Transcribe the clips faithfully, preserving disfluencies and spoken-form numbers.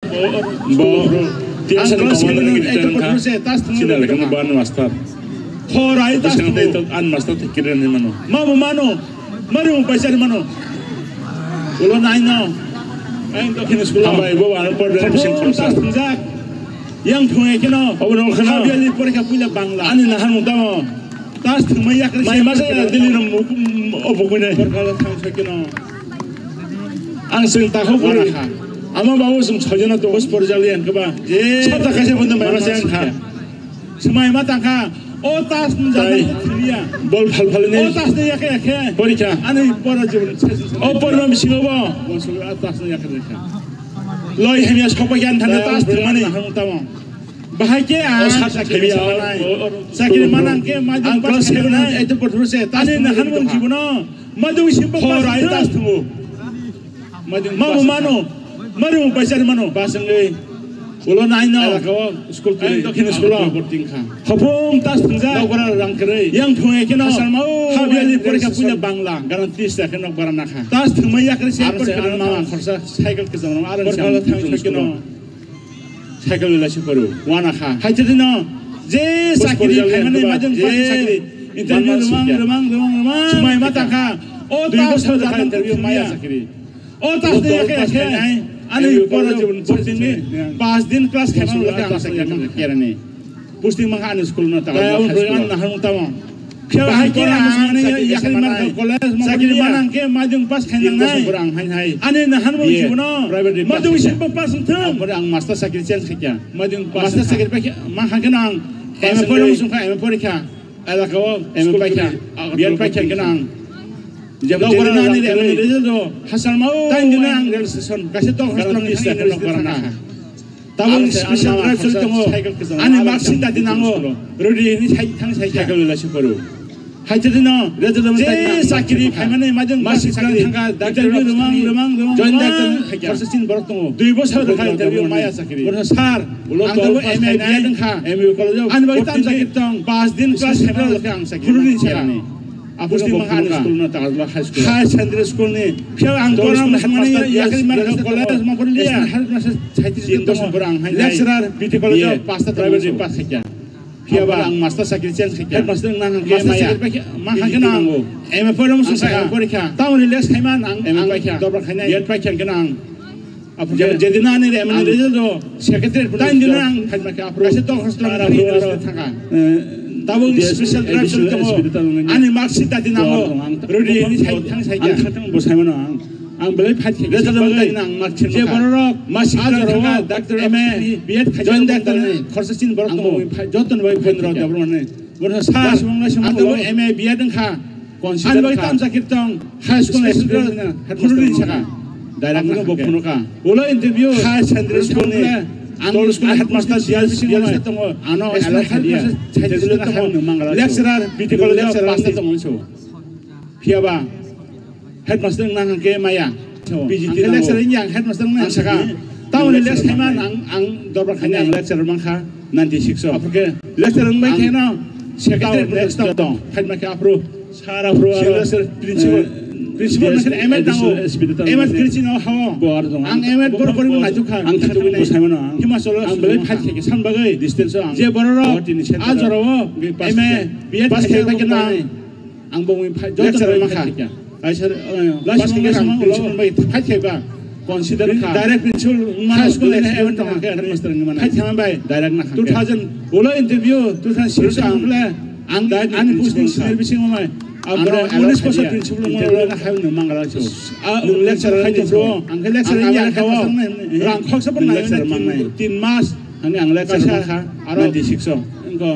Bo T S R ni commander ni kitan kha. Sina lekha no ban master. Khorai tas thango. An master te kiren ni mano. Ma bo mano. Mari mo paisa ni mano. Ulo nai no. Ang to khini school. Hambai bo an por den sing khorsa. Tas thangjak. Yang thungai kino. Obo no khana. Habiali porikha puila Bangla. Ani nahan mutamo. Tas thangmai yakre. Mai masa ya Delhi no obo kuinai. Porkala thang sakino. Ang sing takhuk puri. Ama babu sing sojana to. Bos porjali ang keba. Sota kaisa bunda mai masa yang kha. Semai ma tangkha. O tas ni jana thiriya. Bol phal phal ni. O tas ni yakhe yakhe. Porikha. Ani pora jibon. O porno bisingo bo. Bos o tas ni yakhe yakhe. Loi hemya sokpa yan thangna tas thangmani. Tamo. Bahai ke ang sakiri sanai. Sakiri manang ke majung pas khainai. Eto porthor se. Ani nahan mon jibono. Majung simbo pas. Khorai tas thango. Majung ma bo mano. Mari mo paisa ni mano. Basangwi. Ulo nai no. School kiri. Dokhin school. Boarding kha. Hopung tas thangja. Lokora rang kiri. Yang thungai kino. Habiali porikha puila Bangla. Guarantee se khe nok bara nakha. Tas thangmai yakre se. Aron se porikha aron mama khorsa cycle ke jama aron se. Porikha thang kino. Cycle wala se koru. Wana kha. Haitadi no. Je sakiri khaimani majung pas sakiri. Interview remang remang remang remang. Semai ma tangkha. O tas thangja interview maya sakiri. O tas de yakhe yakhe. Ani pora jibon posting ni. Pas din class khaimani lokhe ang sakiri kerani. Posting mangkha ani school no ta. Kaya un royan na hanu tamo. Bahai ke ang ani yakri man college ma sakiri manang ke majung pas khainang nai. Ang hai hai. Ani na hanu jibono. Majung simbo pas thang. Ang master sakiri change khakya. Majung pas master sakiri pa ma hangke nang. M A pore sungkha M A pore kha. Elaka o M A pai kha. Biar pai kha nang. Jabo jeni nani re, ani result do. Hasal mau. Tain dina ang rail station. Kaisa tok hospital ni thani result barana. Tabuk special drive choli tongo. Ani mark sheet dati nango. Rodi ni sai thang sai cycle la se koru. Hai chodi no. Result do je sakiri khaimani majung mark sheet sakiri thangka. Doctor remang remang remang. Join doctor khaikya. Khorsa sin borok tongo. Dui bosor kha interview maya sakiri. Borok sir. Ulo ang tol tabo M A B Ed wngkha. M U college of ani bagwi tam sakiri tong. Pas din class seven lokhe ang sakiri. Khuluni sakha. Apo posting mangkha ani school no Takarjala High School. High Secondary School ni. Phiya ang Takarjala High School ni yakri mar college ma pori liya. Headmaster saitris din doshan pura ang hai. Lecturer B T college of pasta private pass khaikya. Phiya ba ang master sakiri change khaikya. Headmaster nang ang master sakiri ma khaikya nang. M A pore mo sung sakha. Tamo relax khaima nang ang dorbar khainai. Yet paikya nang. Jedin ani re mani result do secretary tain din ang kaisa tok hostel thangka. Tabuk special drive choli tongo. Ani mark sheet dati nango. Rodi ni sai thang sai ang thang thang bo sai mano ang. Ang belai fight khe result do tain ang mark sheet je borok masik thangka doctor M A B Ed khaijak join doctor khorsa sin borok tongo. Joton bai phendra dabro mane. Borok sir ang tabo M A B Ed wngkha. Consider kha. Ani bagwi tamsa kirtong high school student khuluni saka. Direct no bo phunuka. Ulo interview high secondary school ni ang school headmaster dial sing tongo. Ano elak khalia. Lecturer B T college lecturer tongo. Phiya ba headmaster nang ke maya. P G T lecturer yang headmaster nang saka. Tamo lecturer khaima ang ang dorbar khaina ang lecturer mangkha. Ninety six o. Apro ke lecturer wngbai khe no secretary next tong tong. Khaima khe apro. Sir apro aro. Senior sir principal. Principal na khe M Ed tango. M Ed kiri chino hao. Ang M Ed bor bor nai jukha. Ang thang thang bo sai mano ang. Himachal ang belai fight khe san bagai. Distance ang. Je borok a jora o. M A B Ed pass khe bai khe na. Ang bo wngwi phai, joto lecturer ma kha. Kaisa, eh, last week ang principal bai phai khe ba. Consider kha. Direct principal ma high school ni head tong khe headmaster ni mana. Phai thang bai. Direct na kha. Two thousand ulo interview, two thousand six ang, ang ani posting senior bising mai. Ang unis bosor principal mo lo hai no mangala chu. Nung lecturer khai to bro. Ang khe lecturer ya kha. Rang khoksa pon nai lecturer mang nai. Tin mas. Ani ang lecturer ma kha. Aro ninety six o.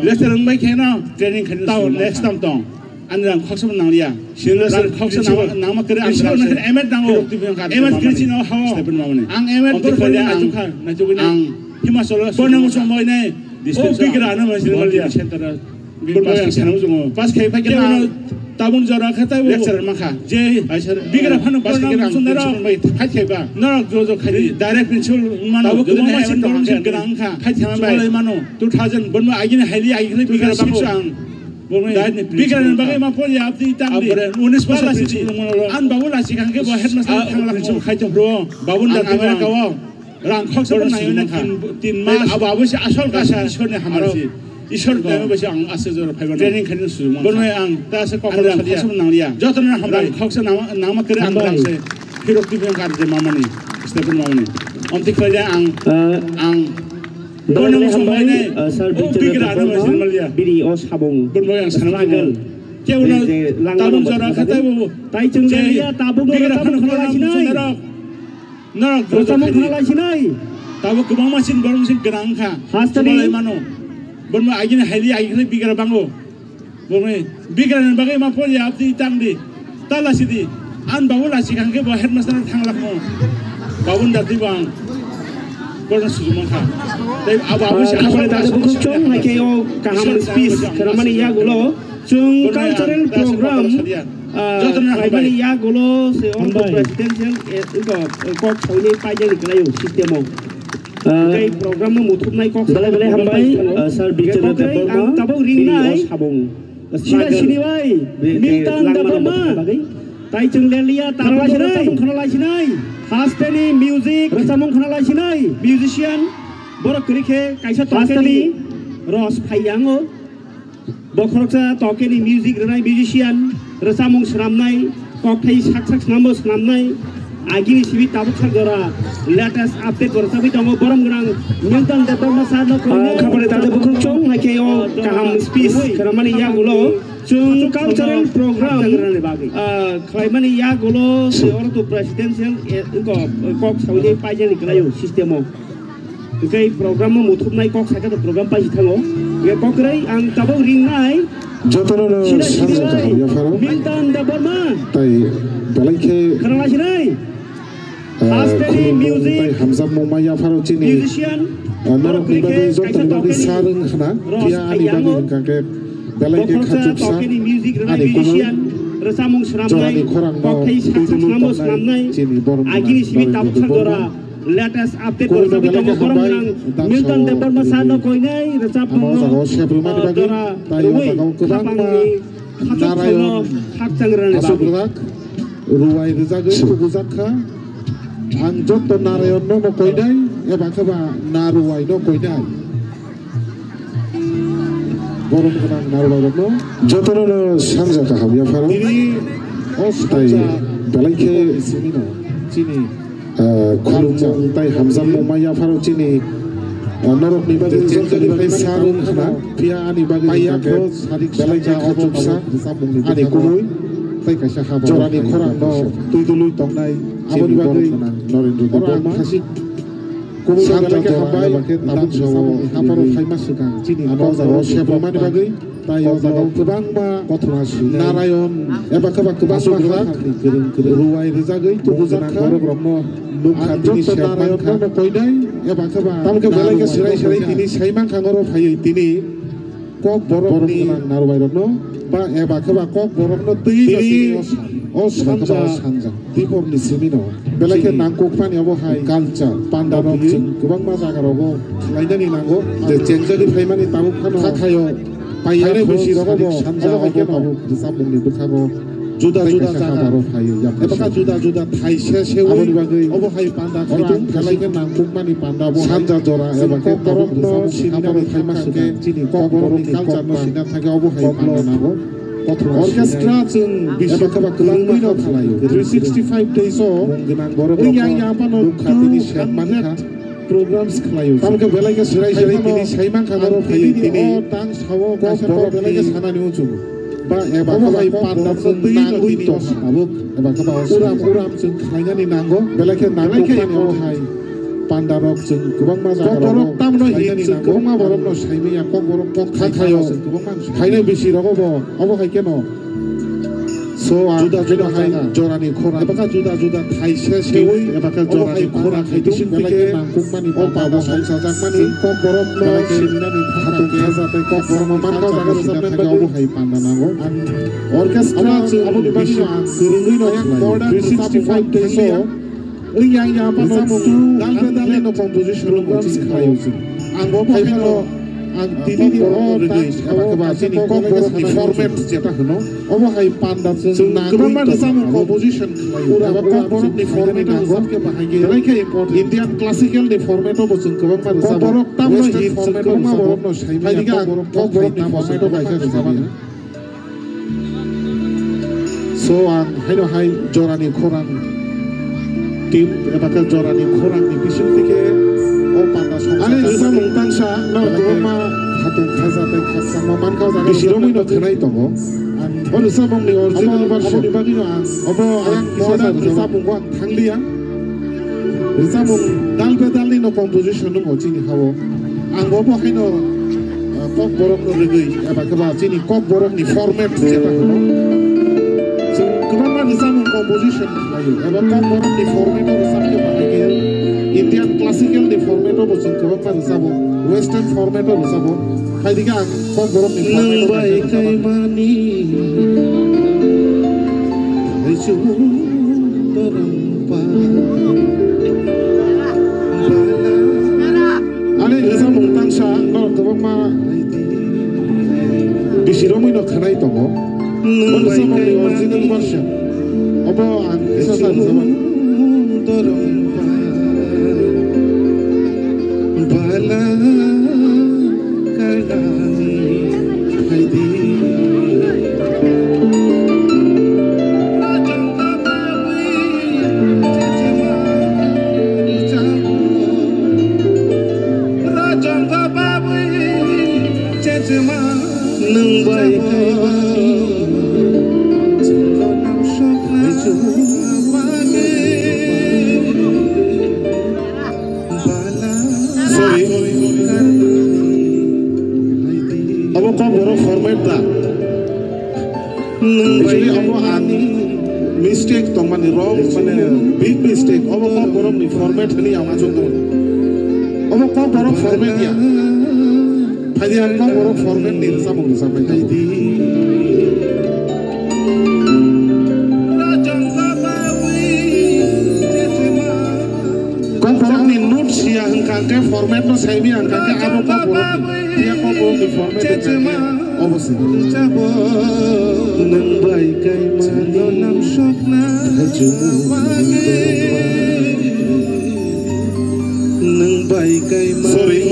Lecturer wngbai khe no training khai tao next time tong. Ani rang khoksa bo nangliya. Senior rang khoksa nang, nangma kere ang principal na M Ed nango. M Ed kiri chino hao. Stephen mamani. Ang M Ed bor bor nai jukha, nai jukha. Ang Himachal o borno muchung moi nai. O bigra ano mai sini maliya. Center bor bor ang sanam jungo. Pass khai phai khe na. Tabun jora kha taibo. Lecturer ma kha. Je bigra phano pass khai khe na. Principal bai khai khai ba. Norok jo jo khai. Direct principal mano. Tabuk kiri na M Ed tong kha. Khai thama bai mano. Two thousand. Borno agini haili agini bigra bako. Bigra ni bagwi ma pori abdi tamdi. Unis bosor si chukung mano. An babu la sikang khe bo headmaster thangla principal khai to bro. Babu da America o. Rang khoksa bo nangya na tin, tin mas. Abo, abo se asol kaisa Ishorni hamari se. Ishor dayma bai se ang ase jora phaiba. Training khaina sujuma. Bono ang ta ase kok ang rang khoksa bo nangliya. Joto no hambai. Rang khoksa nangma, nangma kere ang rang se. Phirok twi ang kar je mamani. Stephen mamani. Amtwi khlai ang, ang. Bono hambai, sir, o bigra ano bai se malya. Bini o sabung. Bono ang sana struggle. Keu na tabung jora khatai bo. Tai chwng liya tabung bigra ano khana lai sinai. Norok rwchapmung khna lai sinai. Tabuk kwbangma sin borok sin gwnang wngkha. Hasteni. Chubalai mano. Borokno agini haidi agini bigra bango. Borokni bigrani bagwi ma pori abdi tangdi. Ta lasidi. An babu lasi kangke bo headmaster thanglakmo. Babun dati bo ang. Borokno sujuma kha. Tei abo abo se asal asal bukhuk chong hai khe o kaham speech khnamani yagulo. Chwng cultural program, ah, khlaimani yagulo se o presidential, eh, kok sawi paijani kwlaio system o. Ah, tei program no muthupnai kok belai belai hambai, ah, sir, Bichar Debbarma, ang tabuk ringnai. Sida sini bai, Milton Debbarma. Tai chwng leliya, tabuk khna lai sinai. Hasteni music, rwchapmung khna lai sinai. Musician, borok kwrwi khe kaisa tongkhe ni Ros Phaiyango. Bo khoroksa tokeni music rwnai musician, rwchapmung swnamnai, kokthai sak sak swnambo swnamnai, agini simi tabuk sak jora latest update bo rwchapwi tongo borom gwnang Milton Debbarma sir no. Ah, khabari tade bukhuk chong hai khe o kaham speech khnamani yagulo chwng cultural program, ah, khlaimani yagulo se oro to presidential, eh, kok, kok sawi paijani kwlaio system o. Hwnkhe program o muthupnai kok sakha to program paisi thango. Hwnkhe kokroi ang tabuk ringnai. Jotono no sida sida sanja kaham yapharo. Milton Debbarma. Tai belai khe khna lai sinai. Ah, hasteni khulumung music, tai hamjakmung ma yapharo chini. Musician, ah, norok ni bagwi joto ni bagwi sa rwng khna. Phiya ani bagwi hwnkha khe belai khe khachuksa. Ani kubui jorani khorang no twi twi tong nai chini borom agini simi tabuk sak jora. Latest update bo rwchapwi tongo borok gwnang Milton Debbarma sir no koinai rwchapmung no, ah, jora rwui khapangni khachukthai no khakchang rwnani bagwi. Ruwai rwjagwi tubujak kha. Ang joto Narayon no no koinai, eba khe ba Naruwai no koinai. Borom gwnang narwai rokno jotono no sanja kaham yapharo. Tini o tai sanja belai khe simi no chini, ah, khulumung tai hamjakmung ma yapharo chini, ah, norok ni bagwi joto ni bagwi sa rwng khna phiya ani bagwi belai khe khachuksa ani kubui tai kaisa ha jorani khorang no twi dului tongnai aboni bagwi Norendra Debbarma. Kubui sanja belai khe hambai, tabuk sao hapharo phaima swkang chini o jagao sebrumani bagwi, tai o jagao kwbangma kothoma swi Narayon eba khe ba kwbangma ha ruwai rwjagwi tubujak kha. Borok rokno nukha tini joto Narayon no koinai eba khe ba tamo khe belai khe swrai swrai tini sai mankha oro phaiwi tini. Kok borok ni gwnang narwai rokno ba eba khe ba kok borok no twi tini o sanja, o sanja Dipor ni simi no belai khe nangkuk pani obo hai culture panda rok chwng kwbangma jaga rogo khlainani nango je chengjagwi phaimani tabuk phano kha khayo painai bisi rogo bo sanja obo tabuk rwchapmung ni bwkhago juda juda jaga ro phaiwi eba kha juda juda thai se sewi obo hai panda khaitwng belai khe nangkuk mani panda bo sanja jora eba khe borok no simi no phaima swkang chini kok borok ni culture no sina thangkhe obo hai panda nango. Orchestra chwng bisi kwrwngwi no khlaio. Three sixty five days o yang yang phano two hundred programs khlaio. Tamkhe belai khe swrai swrai tini sai mankha oro phaiwi tini o tang sao kaisa kok belai khe sanani muchungo. Ba eba khe bai panda chwng nangwi tong tabuk eba khe ba uram uram chwng khlainani nango. Belai khe nangkukmani o hai panda rok chwng kwbangma jaga rogo khlainani nango. Kwbangma borok no saimanya kok borok kok khaikhayo. Khainai bisi rogo bo obo hai kheno. So, ang juda juda hai jorani khora. Eba kha juda juda thai se sewi, eba kha jorani khora khai tong, belai khe nangkukmani o panda songsajakmani kok borok no siminani khatung khaja tei kok borok no mankha jaga rwchapnai bagwi obo hai panda nango. Orchestra chwng aboni bagwi no ang kwrwngwi no khlai. Three sixty five days o Wi yang ya pa no tu dal pe dal no composition no mochi khlaio chwng. Ang bo phai phano Ang tini ni o dance eba khe ba chini Kokborok ni format jeta hwno, obo hai panda chwng kwbangma rwchapmung composition khlai o, eba Kokborok ni format ang khe bahai khe Indian classical ni format o bo chwng kwbangma rwchapmung, Kokborok tamno hit chwng kwbangma borok no sai manya, Kokborok ni format o bai khe rwchapmung. So ang haino hai jorani khorang team eba khe jorani khorang ni bising theke o panda song ani rwchapmung tangsa no kwbangma khatung khaja tei khakchangma mankha o jaga bisiromwi no khwnai tongo. O rwchapmung ni original version ni bagwi no ang obo ang kisa rwchapmung o ang thangliya. Rwchapmung dal bedal ni no composition nungo chini ha o. Ang bo bo haino, ah, Kokborok no rwgwi eba khe ba chini Kokborok ni format jeta hwno. Chwng kwbangma rwchapmung composition khlai o eba Kokborok ni format o rwchap khe bahai khe Indian classical ni format o bo chwng kwbangma rwchap o, western format o rwchap o. Hai dikhe ang Kokborok ni format o bai khe rwchap o. Kaimani. Ani rwchapmung tangsa no kwbangma bisiromwi no khwnai tongo. O rwchapmung ni original version obo ang kisa sa rwchapmung. Nwng bai kaiba Sorry. Obo Kokborok format da. Actually, obo ang mistake tongmani, wrong, mane big mistake. Obo Kokborok ni format hwnwi ang achuk tongo. Obo Kokborok format ya. Phai di ang Kokborok format ni rwchapmung rwchapnai tongo. Kokborok ni note siya hwnkha khe format no saimaya hwnkha khe abo Kokborok ni, phiya Kokborok ni format hwnkha khe obo se. Nwng bai kaimani Nwng bai kaimani. Sorry.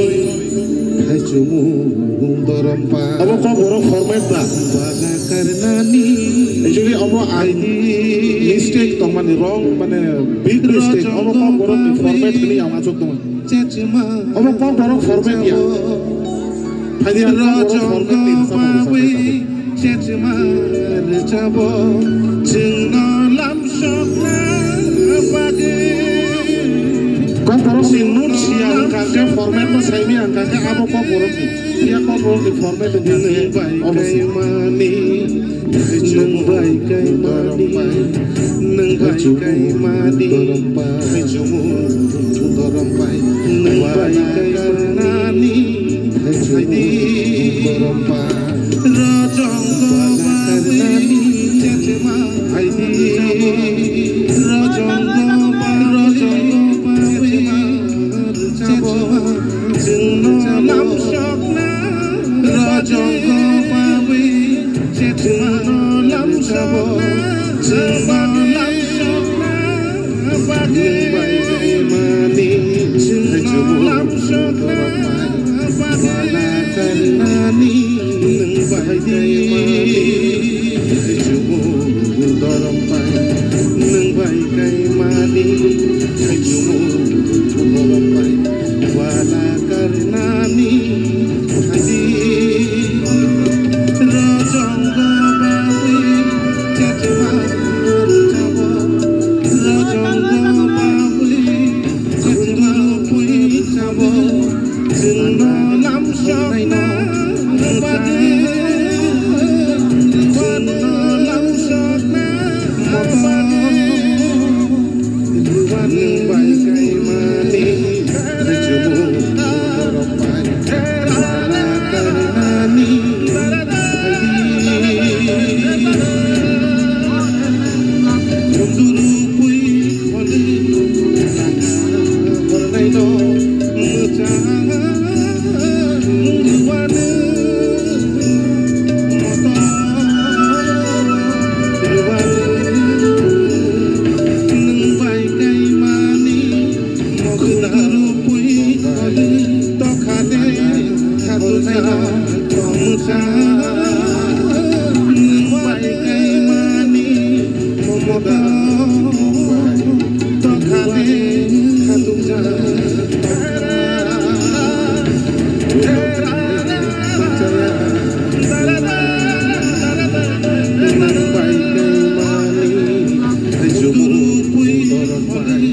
Thaichumung dorompa. Abo Kokborok format da. Bala karnani. Actually, obo ang mistake tongmani, wrong, mane big mistake. Obo Kokborok ni format hwnwi ang achuk tongmani. Obo Kokborok format ya. Phai di ang Kokborok format ni rwchapmung rwchapnai tongo. Chechma rwchabo chwngno lamsokna bagwi. Kokborok ni note siya hwnkha khe format no saimaya hwnkha khe abo Kokborok ni, phiya Kokborok ni format hwnkha khe obo se. Nwng bai kaimani, nwng bai kaimani, nwng bai kaimani, nwng bai kaimani. Rajang Gopal, Rajang Gopal, Rajang Gopal, chwngno lamsokna, Rajang Gopal, chwngno lamsokna, chwngno lamsokna. Nwng bai kaimani, nwng bai kaimani, bala karnani, nwng bai kaimani, nwng bai kaimani, bala karnani. Nwng bai kaimani, rwchapmung rwchapnai tongo. Tokhani khatukjak tongsa, nwng bai kaimani mogoda. Tokhani khatukjak tongsa, nwng bai kaimani jumu dorok bai,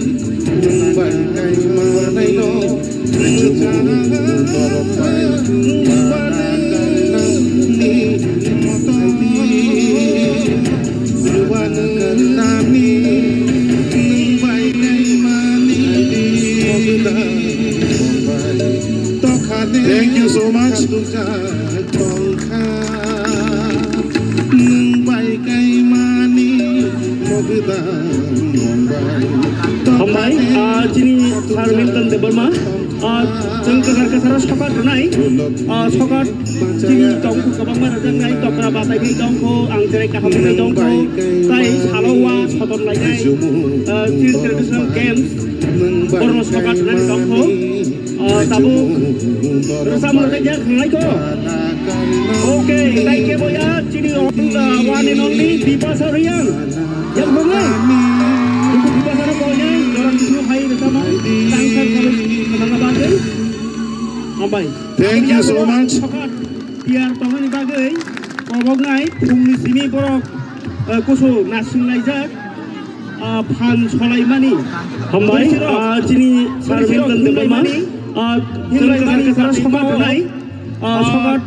nwng bai kaimani no. Thank you so much. Hambai, ah, chini Sir Milton Debbarma, ah, chwng kwchar kwcharo sokat rwnai, ah, sokat chini tongkhu kwbangma rwjaknai, tokra batai bai tongkhu, ang cherai kaham bai tongkhu, tai salo wa soton lainai, ah, chini traditional games, borno sokat rwnai tongkhu. Ah, tabuk rwchapmung rwjak khanglai kho. Okay, tai kebo ya, chini ong, ah, one and only Bipasha Reang. Yang bwngai. Buku Bipasha no koi nai, jorang bising hai rwchapmung. Tangsa khalai khwnana bagwi. Hambai. Thank you so much. Tiyar tongmani bagwi koboknai phungni simi borok, eh, kusu nasing laijak, ah, phan solaimani. Hambai, ah, chini Sir Milton Debbarma, ah, chwng kwchar kwcharo sokat rwnai, ah, sokat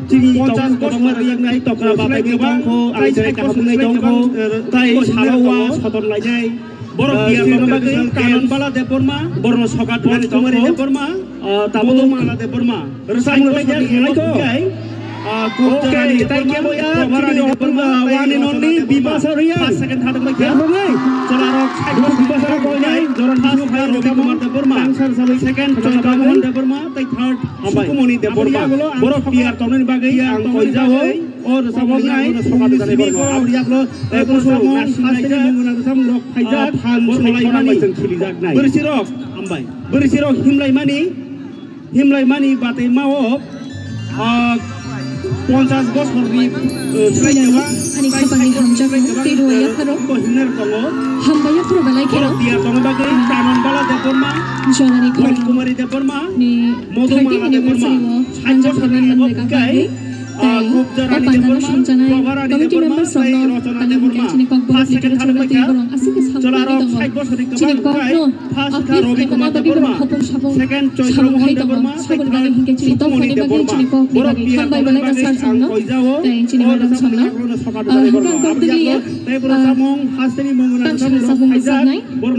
chini tongkhu kwbangma rwjaknai, tokra batai bai tongkhu, ang cherai kaham bai tongkhu, tai salo wa soton lainai. Borok tiyar tongna bagwi Kanonbala Debbarma, borno sokat rwnani tongkhu. Debbarma, ah, tabuk Mala Debbarma. Rwchapmung rwjak khanglai kho. Okay, tai kebo ya, chini ong, ah, one and only Bipasha Reang. First, second, third wngbai kha. Chwlarok Bipasha Reang koi nai, jorang bising hai Ravi Kumar Debbarma. Second, Chandra Mohan Debbarma, tai third, Sukumoni Debbarma. Borok tiyar tongnani bagwi ang koi jao. O rwchapmung rwjaknai, sokat rwjaknai borok. Aboni yagulo, eh, rwchapmung, hasteni mungwi rwchapmung rok khaijak, phan solaimani. Bwrwisirok, hambai. Bwrwisirok himlaimani. Himlaimani batwi mao, ah, ponchas bosorni, eh, ani khapangni hamjakmung tei rwya pharo. Hambai yapharo belai kheno. Jorani khorang ni thirty anniversary o hamjak khaimani manbai kha bagwi. Tei o pandano songchanai committee members rokno tangwi hwnkhe chini kokborok literature bai tei borok aswk khe samung tangwi tongo. Chini kokno uplift khaimani bagwi borok hopung sapung samung khai tongo. Saboni bagwi hwnkhe chini tophani bagwi chini kokni bagwi hambai belai no sir songno tei chini madam songno. Ah, hwnkhe ang kok twi liya, ah, tang sara samung rwjaknai.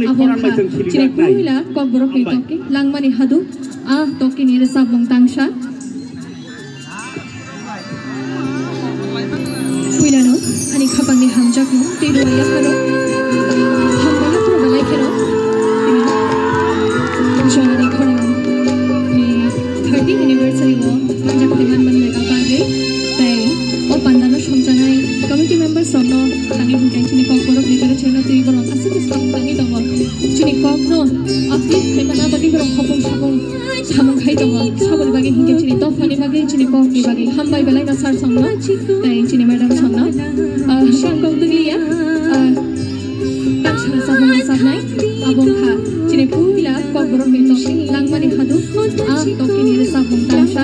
Abo wngkha chini puila kokborokni tokki langmani hadu, ah, tokkini rwchapmung tangsa. Puilano ani khapangni hamjakmung tei rwya phano hambai yaphano belai kheno. Jorani khorang ni thirty anniversary o manjak phaiman manbai ka bagwi tei o pandano songchanai committee members rokno tangwi hwnkhe chini kokborok literature no twi borok aswk khe samung tangwi tongo. Chini kokno uplift khaimana bagwi borok hopung sapung samung khai tongo. Saboni bagwi hwnkhe chini tophani bagwi, chini kokni bagwi hambai belai no sir songno tei chini madam songno. Ah, hwnkhe ang kok twi liya, ah, tang sara samung rwchapnai. Abo wngkha chini puila kokborokni tok langmani hadu, ah, tokkini rwchapmung tangsa.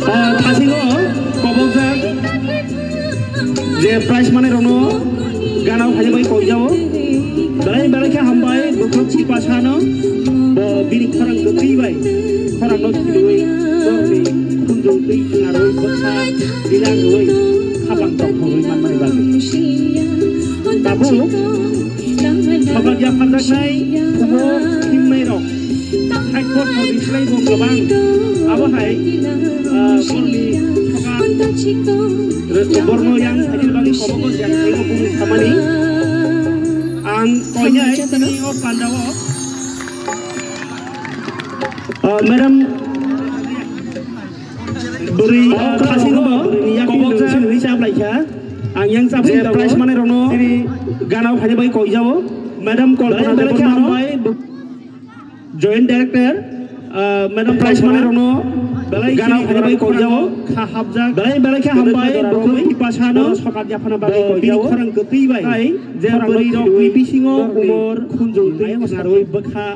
Ah, thasingo kobokjak je prize manwi rokno gana o phaina bai koijao. Belai belai khe hambai bukhuk Tipasano, bo bini khorang kwtwi bai khorangno khilwi borokni khunju twi khwnarwi bwkha bilang rwi khapang tongthogwi manmani bagwi. Tabuk Sokat yapharjaknai phumo himnairok hai kothorni slai bo kwbang. Abo hai, ah, borni sokat, borno yang thani bagwi kobogo jang thaino bumung samani. Ang koinai tini o pandao, ah, madam, bwrwi, ah, khasino bwrwini yakni kobokjak sini chap laikha. Ang yang chap je prize manwi rokno gana o phaina bagwi koijao. Madam Kalpana Debbarma, Joint Director, ah, Madam prize manwi rokno gana o phaina bagwi koijao. Kha hapjak. Belai belai khe hambai bukhuk Tipasano sokat yaphana bagwi koijao. Khorang kwtwi bai je bwrwi rokni bisingo umor khunju twi khwnarwi bwkha